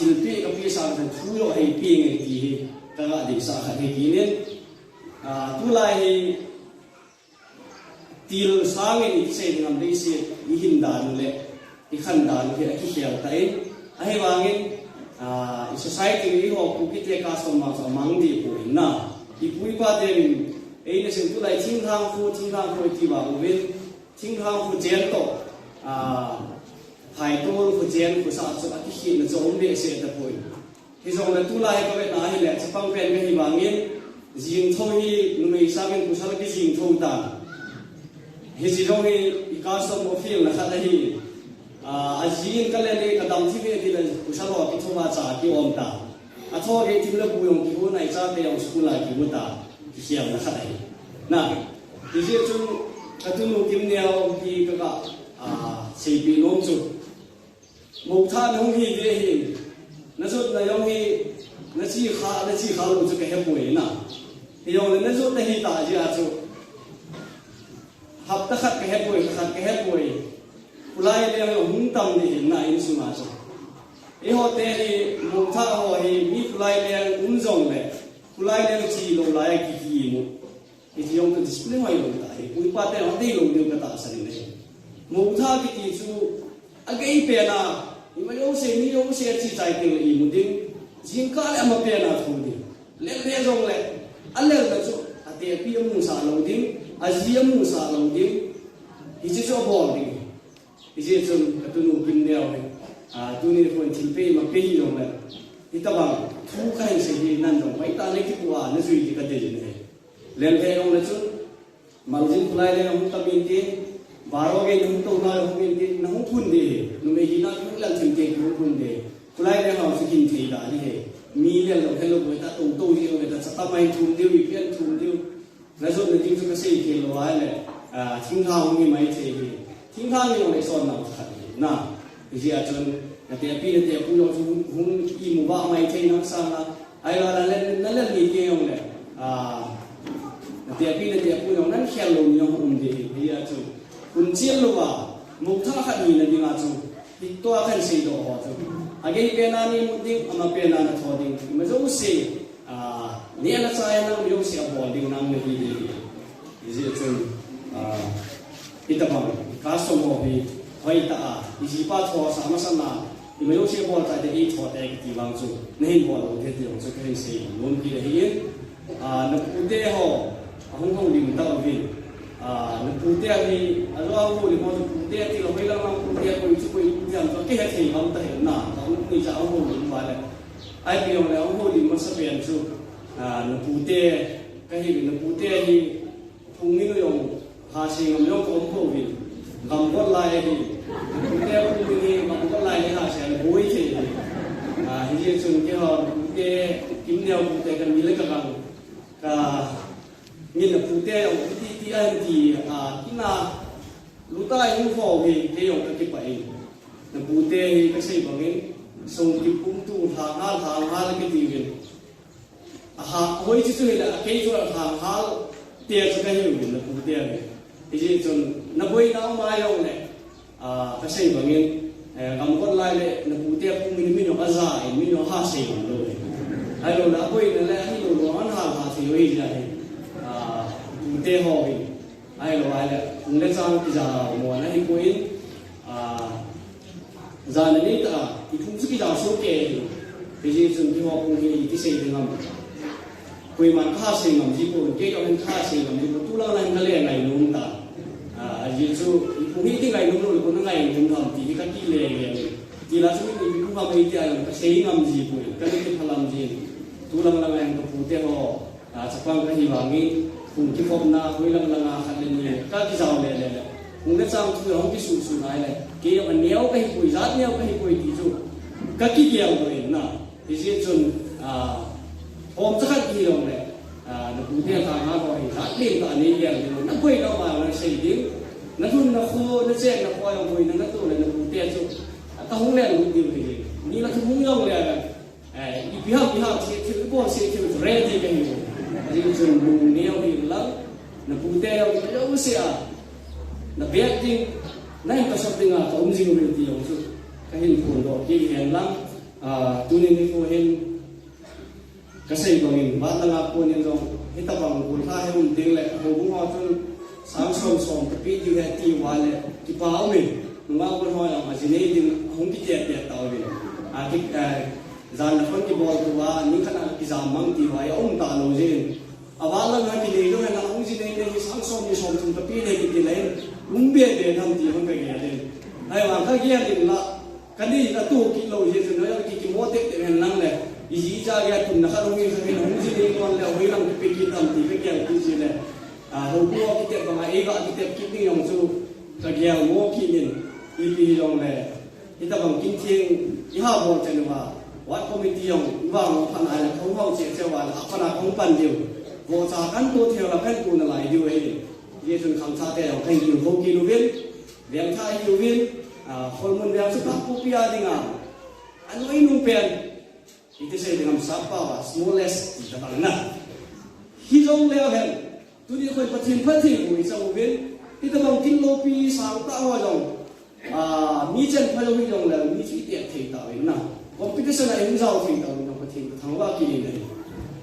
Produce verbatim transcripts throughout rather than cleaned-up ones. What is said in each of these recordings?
Pi ka pi sa ka thu yo hei pi nge ti hi ka ga dei sa kha he ki nen. A, tulai hi til sangin i kisei ding ham dei si i hin dan le i khan dan hi a kikhel ta in. Ahivangin, a, i society i ho pu kite ka som ma so mang di pu in na. I pu i pa te min ei na sin tulai thing hang pu, thing hang pu ti ba u vin. Thing hang khu chen to, a, phai to khu chen khu sa chu a kikhel na chu um le se ta pu in. Hijong le tulai ka ve na hi le, chapang pen ka hi vangin, jing tho hi numei sangin kusal ki jing tho ta. Hi jong hi i ka som o feel na khat ahi. A, a jing ka le le ka dam thi ve ti le kusal o ki tho va cha ki om ta. A tho ve ti le bu yong ki hu nai cha te yong school a ki hu ta. Ki siam na khat ahi. Na, ti je chu ka tu nu kim neo ki ka ka, a, sei pi nom chu. Mo tha na hung hi de hi. Na jot na yong hi, na chi kha, na chi kha lo chu ka he poi na. Hi yong na jot na hi ta ji a chu. Hap ta khat ka he poi, ta khat ka he poi. Kulai le hung tam ni hin na in sung a chu. I ho te hi, mo tha ho hi, mi kulai le um jong le. Kulai le chi lo lai ki ki mu. Hiche jong ka discipline hoi lou ta hi, pu pa te hoi dei lou diu ka tahsan in ahi. Mo tha kiti chu, a gei pen a, ima jouse, mi jouse a chi chai teng le imu ding, jingkah le ama pen a thu ding. Lel le jong le, a lel na chu, a tepi a musah lou ding, a ji a musah lou ding, hiche chu a bol ding. Hiche chun ka tunu Kimneo hi, a, tuni khun thil pe ma pe hi jong le, hitobang thu ka hin sei hi nan jong, pai ta le kipu a, na jui di ka dei in ahi. Lel he jong le chun, Mangjin khulai le hung tam in tin, baro gei hung to na hung in tin, na hung phun de. Numei hina hung lal thim te hung phun de. Khulai le hung chu hin thei da ni he. Mi le lo he lo ko ta to to ji lo ta chapa mai thum diu, i pian thum diu. Na jot na ding chu ka sei thei lo a le. A, thingtha hung hi mai thei hi. Thingtha ni lo le son na khat hi. Na, ji a chun, na tepi, na tepu lo chu hung, hung imu ba mai thei na sa na. Ahilou le, na lel ni kei jong le, a, na tepi na tepu jong nan khel lou ni jong um de, hijeh a chu. Hun chil lou a, mukthah khat ni na ding a chu, hitia kahin seidoh ho chu. A gei pen a nei mu ding, ama pen a na tho ding. Ima jouse, a, neh le chah a nang jouse a bol ding nang nahi ding. Hijeh chun, a, hitobang, ka som ho hi, hoitah a, i jipa tho sa masa na, ima jouse bol chai te, i tho te kiti vang chu, na hin bol lou te ti jong chu kahin sei nom kit ahi in. A, na pute ho, ahung houlim tauvin. A, na pute hi, ajo ahung houlim ho, na pute ti lou, hoilang lang pute, koi chu koi pute ham chu, kihe thei ngam ta hi na, ahung ni cha ahung houlim va le. Ipi jong le ahung houlim masa pen chu, a, na pute, kahi na pute hi, Phung min u jong, ha sei ngam jong ka um pouvin. Gamgot lai ahi. Pute phung min hi, gamgot lai ahi ha sei le boi thei ahi. A, hijeh chun keiho, pute, Kimneo pute ka mi le ka gang. Ka, min na pute jong, ti, ti, an ti, a, kina, luta in ho hi, kei jong ka kipah in. Na pute hi, ka sei bangin, song kipum tu, ha, ha, ha, ha, kiti vin. Aha, hoi chu chu hile, a kei chu a hang hal, tia chu ka hiu hin, na pute a hi. Hijeh chun, na boina um a jong le, a, ka sei bangin, eh, gamgot lai le, na pute a phung min, min jong a ja in, min jong ha sei bang lou le. Ahilou le, a boina le, ahilou le, an hal ha thei u hi ja hi. A, pute ho hi. Ahilou ahile, phung le chang kija mo na hi poi, a, jana nei ta, i phung chu kija so ke hi. Hijeh chun keiho phung hi i ti sei ding ham. Koiman ka ha sei ngam ji pon, kei jong hin ka ha sei ngam ji pon, tulang lang ka le ngainom ta. A, ajeh chu, i phung hi ti ngainom lou le, ko na ngainom ham ti hi ka kile le. Ti la chu i phung ham i ti a jong ka sei ngam ji pon, ka le ti phalam ji. Tulang lang ka pute ho. A, chapang ka hi vangin, hung kikhopna, hoilang langa khat le ni, ka kijao le le le. Hung le chang thu hung kisuh suh nai le. Kei jong a neo ka hi poi, jat neo ka hi poi ti chu. Ka kigel doh in na. Hijeh chun, a, hom cha khat hi jong le. A, na pute ka nga ko hi, jat le ka nei gel ding. Na boina ma na sei ding. Na lhun na kho, na chen na kho jong boina na to le na pute chu. A, ka hung le lut ding hi. Ni na thu hung jong le le. Eh, ipi ham, ipi ham, sei thei, ibol sei thei, ready ka hi. Ajeh chun lungneo hih lang, na pute jong, ka jong sei a. Na beh ding, na hin ka sop ding a, ka um jing u ti jong chu. Ka hin phondoh kit hen lang, Ah, tuni nikho hin kasei bangin, vat langa konin jong, hitabang gollha hi um teng le, houbung ho chun sang som som kape diu ahi tiu va le, kipa umin, nungah gollha ho jong ajinei ding ahung kiti ati tauvin. Ah, ki, ah, jan le khon kibol tua, ni khat a kijam mang tiu va, aum talou jin. Aval langa kinei lou hen, ahung jinei nei hi sang som ni som thum kape le kiti le, um be be nam ti hung kagel in. Ahivang kagel in la, kanei na tu kit lou hi chun, na ki, kimo tep tep hen lang le, iji cha gel tun na kha lou hi kha hin, hung jinei kon le, hoi lang kipe kit tam ti kagel kit ji le. Ah, houbung ho kitep banga, eiga kitep kit ding jong chu, kagel mo kit in, ipi hijong le. Hitabang kin theng, iha bol chen uva, ward committee jong, ivang phat a le, kahung hao cheh cheh uva le, aphat a kahung pan diu. Vohcha kahin to thei uva, kahin to nalai diu ahi. Hijeh chun khangthah te jong, kahin kihou kit uvin, veng thah ihiuvin, ah, Kholmun veng chu Kangpokpi a dinga, anoinung pen. Iti sei ding ham, sap pao a, smallest, ti tabang na. Hijong leu hen, tuni khoi Pathen phattheiboh ichang uvin, hitabang kin loupi sang tah ho jong, ah, mi chen pha jong hijong leu, mi chu itep thei tauvin na. Competition a ihung jao thei tauvin na, Pathen kathangvah kit in ahi.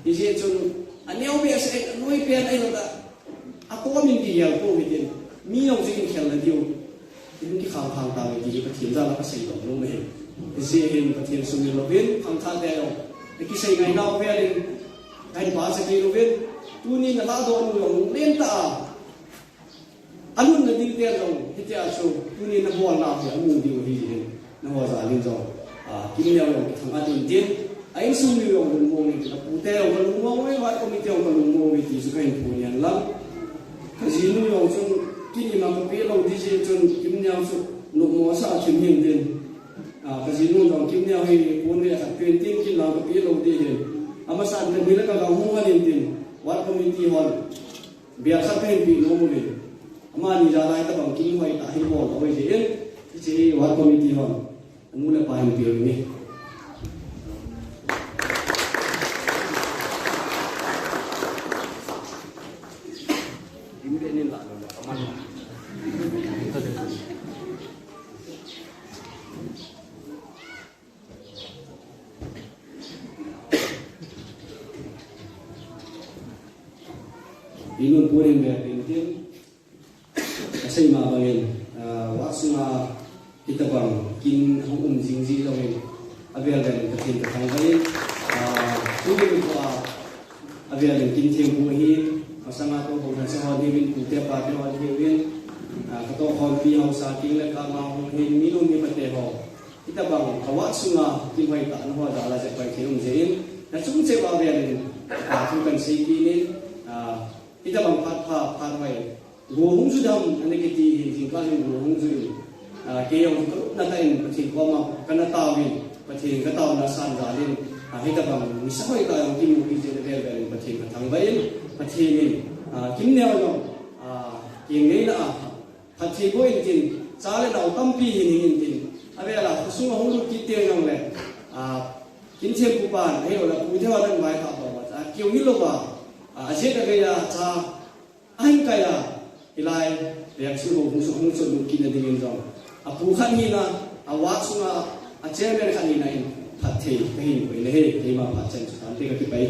Hijeh chun, aneo behseh, anoi pen ahilou ta, atom in kigel pou hitin, mi jong chu in khel na diu. Kin kikhang khang tauve ti hi Pathen jal a kasei nom nom ahi. Hijeh hin Pathen sumil louvin, khangthah te jong, ikisei ngai nau vel in, kahin pachat kei louvin, tuni nalahdoh nu jong lentah a, alhun na ding te jong, hitia chu, tuni nabol nau hi amu diu ahi jeh hin, nangho jal in jong, ah, Kimneo jong kithang-at in tin, a insung mi jong lungmong in tin, apute jong kalungmong uve, ward committee jong kalungmong uve ti chu kahin phon in lang. Kajinu jong chun, kin ima kape lou ding jeh chun, Kimneo chu nopmo sa a thim hin tin. Ah, kajinu jong Kimneo hi pon ve khat pen tin, kin lang kape lou ding hin. Amasan kanei le kagang hung hal in tin, ward committee hon bel khat kahin pe nom uve. Amani jal a hitabang kin hoitah hi bol lou jeh in, hiche hi ward committee hon anu le apa hin pe uve. Inun punin be tin tin. Kasei ma bangin, ah, ward sunga hitabang kin hung um jing ji jongin, avel vel in Pathen kathangvah in, ah, tuni nikho a, avel in kin thempu ahin, masanga tou hou na sa hon hiuvin, pute pate hon hiuvin, ah, katoh khompi haosa king le kama hon hin, minu mipa te ho. Hitabang ka ward sunga kin hoitah na ho jal a jep pai thei um jeh in, nachung cheh uva avel in, ah, thu kahin sei kit in, ah, hitabang phat pha, phat hoi. Go hung ju dam, ana kiti hin, jingkah hin go hung ju in. Ah, kei jong kalupna tah in, Pathen koma kana taovin, Pathen kataona san jal in, ah, hitabang nisa hoitah jong kimu kit jeh in avel vel in Pathen kathangvah in, Pathen in, ah, Kimneo jong, ah, kingaina a, phatthei boh intin, cha le nao tampi hin hing intin, avel a khosung a hung lut kit teng jongle, ah, kin thempu pan, ahilou le pute hon ana vaithah pau a, ah, keu hilouva, ah, ajet agei a cha, ahin kai a, hilai, veng chu houbung chu hung chot lut kit na dingin jong, apu khat hina, a ward sunga, a chairman khat hina in, phatthei kahin koi le he, keima phat chan chu tante kakipah e.